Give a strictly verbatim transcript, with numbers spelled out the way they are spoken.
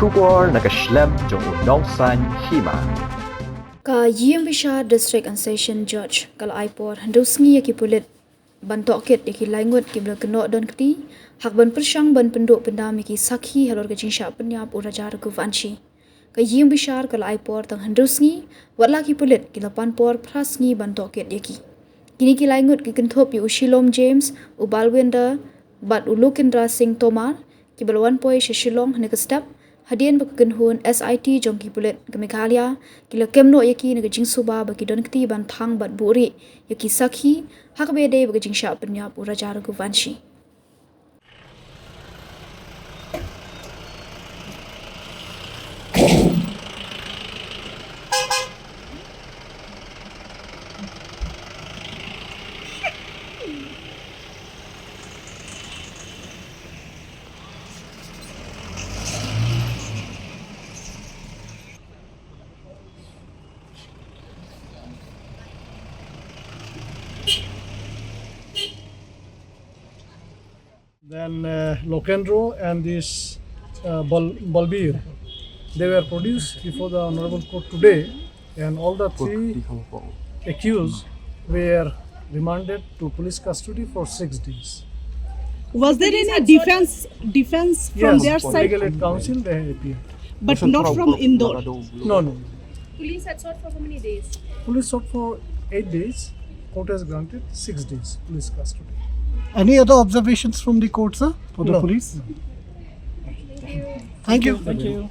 Khubor na ka shlem jong u nongsan hima. Ka Ïingbishar District and Session Judge ka la ai por hynriew sngi ïa ki pulit ban tohkit ïa ki lai ngut kiba la kynnoh don kti haba pyrshang ban pynduh pyndam ïa ki sakhi halor ka jingshah pynïap u Raja Raghuvanshi. Ka Ïingbishar ka la ai por tang hynriew sngi, wat la ki pulit ki la pan por phra sngi ban tohkit ïa ki. Kine ki lai ngut ki kynthup ïa u Shilom James, u Balwinder bad u Lokendra Singh Tomar, kiba la wan poi sha Shillong ha kane ka step hadien ba ka kynhun S I T jong ki pulit ka Meghalaya ki la kem noh ïa ki na ka jingsuba ba ki don kti ban thang bad buhrieh ïa ki sakhi ha kaba ïadei bad ka jingshah pynïap u Raja Raghuvanshi. Then uh, Lokendra and this uh, Bal- Balbir, they were produced before the Honorable Court today, and all the three accused were remanded to police custody for six days. Was there any defense defense from Yes, their side? Legal aid counsel, they appeared. But not from Indore. No, no. Police had sought for how many days? Police sought for eight days. Court has granted six days police custody. Any other observations from the court, sir, for the No. police? Thank you. Thank you.